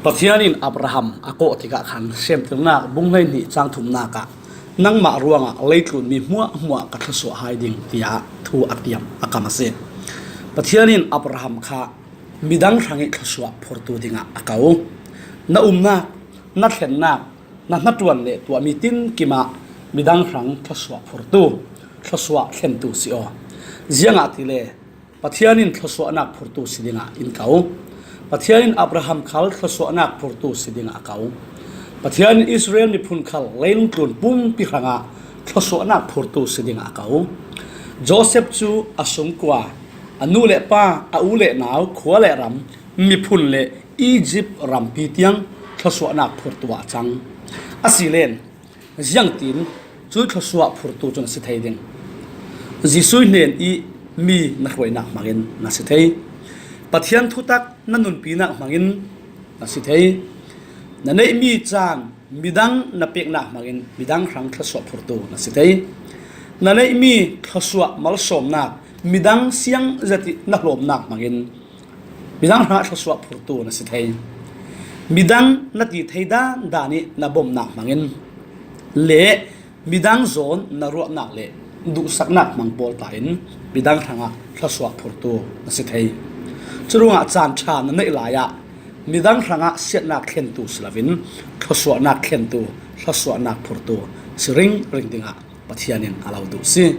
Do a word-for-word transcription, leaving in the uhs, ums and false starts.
Pathian in Abraham a kawh tikah khan Semtirnak bung hleihnih cang thumnak ah, "Nangmah ruangah leitlun mi hmuahhmuah ka thluasuah hai ding," tiah thu a tiam a kam a si. Pathian in Abraham kha midang hrangih thluasuah phurtu dingah a ko. Na umnak, na thlennak, na hnaṭuan le tuahmi tinkim ah midang hrang thluasuah phurtu, thluasuah thlentu si aw. Ziangahtile Pathian in thluasuahnak phurtu si dingah in ko. Pathian in Abraham khal thluasuahnak phurtu si dingah a ko. Pathian in Israel miphun khal leilungtlun pumpi hrangah thluasuahnak phurtu si dingah a ko. Joseph cu a sungkua, a nu le pa, a u le nau, khua le ram, miphun le Egypt rampi tiang thluasuahnak phurtu ah a cang. Asilen, ziangtin cuih thluasuah phurtu cu na si thei ding? Jesuh hnen ih mi na hruainak hmangin na si thei. Pathian thutak na nunpinak hmangin na si thei. Na neihmi caan midang na peknak hmangin midang hrang thluasuah phurtu na si thei. Na neihmi thluasuah malsawmnak midang siang zet ih na hlawmnak hmangin midang hrangah thluasuah phurtu na si thei. Midang na ti thei dan dan ih na bomnak hmangin le midang zawn na ruahnak le duhsaknak hmang pawl ta in midang hrangah thluasuah phurtu na si thei. Curuangah caan ṭha na neih lai ah midang hrangah siatnak thlentu si loin thluasuahnak thlentu, thluasuahnak phurtu si ringring dingah Pathian in a lo duh si.